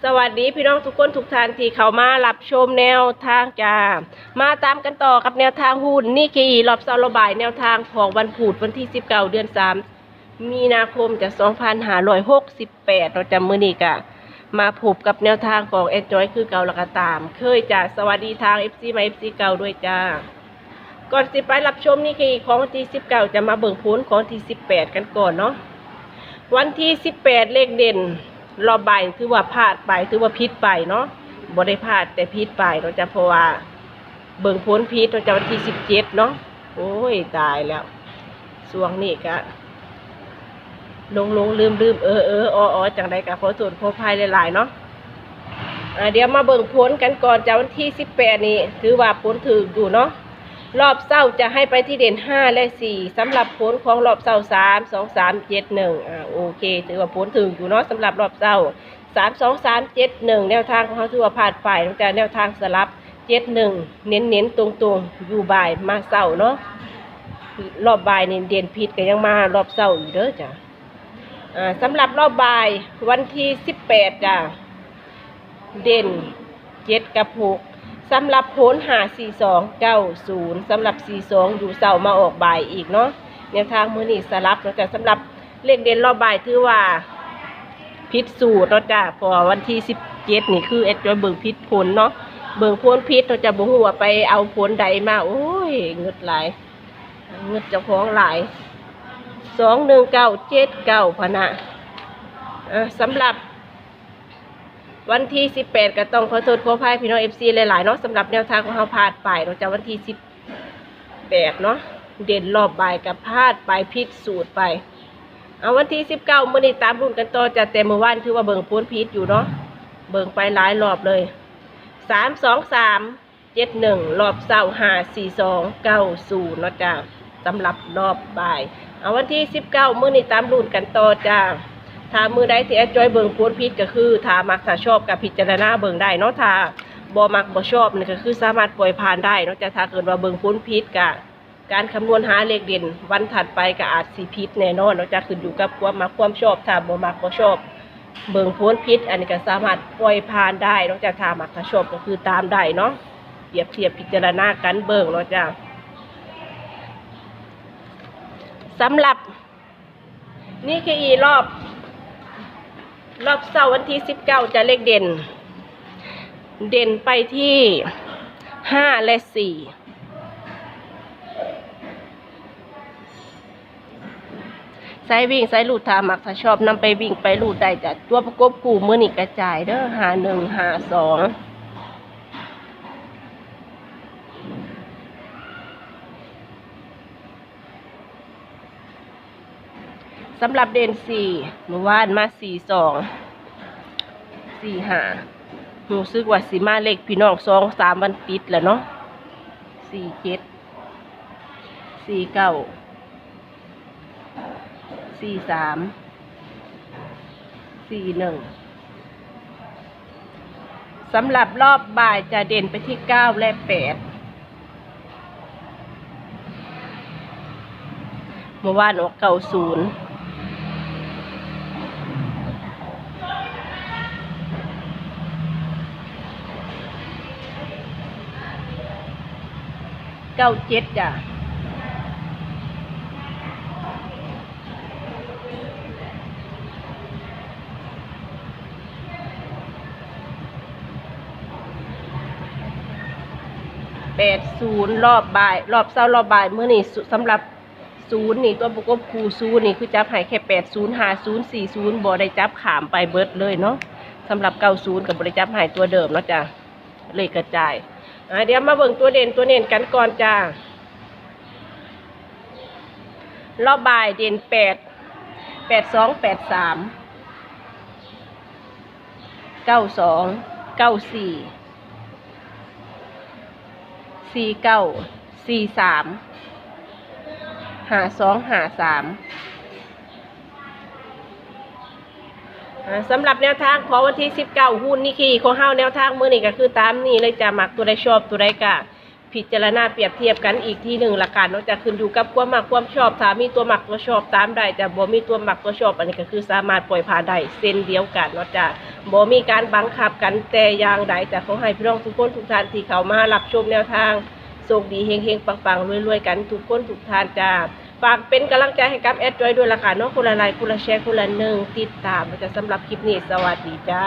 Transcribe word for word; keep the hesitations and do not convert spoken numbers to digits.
สวัสดีพี่น้องทุกคนทุกท่านที่เข้ามารับชมแนวทางจ้า มาตามกันต่อกับแนวทางหุ้นนิเคอิรอบเช้ารอบบ่าย แนวทางของวันพุธวันที่สิบเก้า เดือนสาม มีนาคมจะ สองพันห้าร้อยหกสิบแปด เนาะจ้า มื้อนี้ก็มาพบกับแนวทางของแอดจอยคือเก่าแล้วก็ตามเคยจ้า สวัสดีทาง เอฟซี ใหม่ เอฟซี เก่าด้วยจ้า ก่อนสิไปรับชมนิเคอิของวันที่สิบเก้า จะมาเบิ่งผลของวันที่สิบแปด กันก่อนเนาะ วันที่สิบแปด เลขเด่นรอบบ่ายถือว่าพลาดไป ถือว่าผิดไปเนาะ บ่ได้พลาดแต่ผิดไปเนาะจ้า เพราะว่าเบิ่งผลผิดเนาะจ้า วันที่สิบเจ็ดเนาะ โอ้ย ตายแล้ว ช่วงนี้ก็หลงๆ ลืมๆ เออๆ ออๆ จั่งใดก็ขอโทษขออภัยหลายๆ เนาะ อ่า เดี๋ยวมาเบิ่งผลกันก่อนจ้า วันที่สิบแปด นี่ถือว่าผลถืกอยู่เนาะ รอบเช้าจะให้ไปที่เด่นห้าและสี่ สำหรับผลของรอบเช้า สาม สอง สาม เจ็ด หนึ่ง อ่า โอเค ถือว่าผลถืกอยู่เนาะ สำหรับรอบเช้า สาม สอง สาม เจ็ด หนึ่ง แนวทางของเขาถือว่าพลาดไปเนาะจ้า แนวทางสลับ เจ็ด หนึ่ง เน้นๆ ตรงๆ อยู่บ่ายมาเช้าเนาะ รอบบ่ายนี่เด่นผิดก็ยังมารอบเช้าอยู่เด้อจ้า อ่า สำหรับรอบบ่ายวันที่สิบแปดจ้า เด่น เจ็ด กับ หก สำหรับผล ห้า สี่ สอง เก้า ศูนย์ สำหรับ สี่ สอง อยู่เช้ามาออกบ่ายอีกเนาะ แนวทางมื้อนี้สลับเนาะจ้า สำหรับเลขเด่นรอบบ่ายถือว่าผิดสูตรเนาะจ้า เพราะว่าวันที่สิบเจ็ด นี่คือแอดจอยเบิ่งผิดผลเนาะ เบิ่งผลผิดเนาะจ้า บ่ฮู้ว่าไปเอาผลใดมา โอ้ย งึดหลาย งึดเจ้าของหลาย สอง หนึ่ง เก้า เจ็ด เก้า พะนะ อ่า สำหรับวันที่สิบแปด ก็ต้องขอโทษขออภัยพี่น้อง เอฟซี หลายๆ เนาะ สำหรับแนวทางของเราพลาดไปเนาะจ้า วันที่สิบแปด เนาะ เด่นรอบบ่ายก็พลาดไป ผิดสูตรไป เอาวันที่สิบเก้า มื้อนี้ตามรุ่นกันต่อจ้า แต่มื้อวานถือว่าเบิ่งผลผิดอยู่เนาะ เบิ่งไปหลายรอบเลย สาม สอง สาม เจ็ด หนึ่ง รอบเช้า ห้า สี่ สอง เก้า ศูนย์ เนาะจ้า สำหรับรอบบ่าย เอาวันที่สิบเก้า มื้อนี้ตามรุ่นกันต่อจ้า ถ้ามื้อใดที่แอดจอยเบิ่งผลผิดก็คือ ถ้ามักถ้าชอบก็พิจารณาเบิ่งได้เนาะ ถ้าบ่มักบ่ชอบนี่ก็คือสามารถปล่อยผ่านได้เนาะจ้า ถ้าเกิดว่าเบิ่งผลผิดก็ การคำนวณหาเลขเด่นวันถัดไปก็อาจสิผิดแน่นอนเนาะจ้า ขึ้นอยู่กับความมักความชอบ ถ้าบ่มักบ่ชอบ เบิ่งผลผิด อันนี้ก็สามารถปล่อยผ่านได้เนาะจ้า ถ้ามักถ้าชอบก็คือตามได้เนาะ เปรียบเทียบพิจารณากันเบิ่งเนาะจ้า สำหรับนิเคอิรอบ รอบเช้าวันที่สิบเก้าจ้า เลขเด่น เด่นไปที่ ห้า และ สี่ สายวิ่งสายรูด ถ้ามักถ้าชอบนำไปวิ่งไปรูดได้จ้า ตัวประกบคู่มื้อนี้กระจายเด้อ ห้า หนึ่ง ห้า สอง สำหรับเด่นสี่ มื้อวานมา สี่ สอง สี่ ห้า รู้สึกว่าสิมาเลขพี่น้อง สอง สาม วันติดแล้วเนาะ สี่ เจ็ด สี่ เก้า สี่ สาม สี่ หนึ่ง สำหรับรอบบ่ายจะเด่นไปที่ เก้า และ แปด เมื่อวานออก เก้า ศูนย์ เก้า เจ็ด จ้ะ แปด ศูนย์ รอบบ่าย รอบเช้ารอบบ่ายมื้อนี้ สุ- สำหรับ ศูนย์ นี่ ตัวประกบคู่ ศูนย์ นี่คือจับให้แค่ แปด ศูนย์ ห้า ศูนย์ สี่ ศูนย์ บ่ได้จับข้ามไปเบิดเลยเนาะ สำหรับ เก้า ศูนย์ ก็บ่ได้จับให้ตัวเดิมเนาะจ้ะ เลขกระจาย อ่า เดี๋ยวมาเบิ่งตัวเด่นตัวเน้นกันก่อนจ้า รอบบ่ายเด่น แปด แปด สอง แปด สาม เก้า สอง เก้า สี่ สี่ เก้า สี่ สาม ห้า สอง ห้า สาม อ่า สำหรับแนวทางของวันที่สิบเก้า หุ้นนิเคอิของเฮา แนวทางมื้อนี้ก็คือตามนี้เลยจ้า มักตัวใดชอบตัวใดก็ พิจารณาเปรียบเทียบกันอีกทีหนึ่งละกันเนาะจ้ะ ขึ้นอยู่กับความมักความชอบ ถ้ามีตัวมักตัวชอบตามได้จ้ะ บ่มีตัวมักตัวชอบ อันนี้ก็คือสามารถปล่อยผ่านได้เช่นเดียวกันเนาะจ้ะ บ่มีการบังคับกันแต่อย่างใดจ้ะ ขอให้พี่น้องทุกคนทุกท่านที่เข้ามารับชมแนวทาง โชคดีเฮงๆ ปังๆ รวยๆ กันทุกคนทุกท่านจ้ะ ฝากเป็นกำลังใจให้กับแอดจอยด้วยละกันเนาะ คนละไลค์ คนละแชร์ คนละหนึ่งติดตามนะจ้ะ สำหรับคลิปนี้ สวัสดีจ้า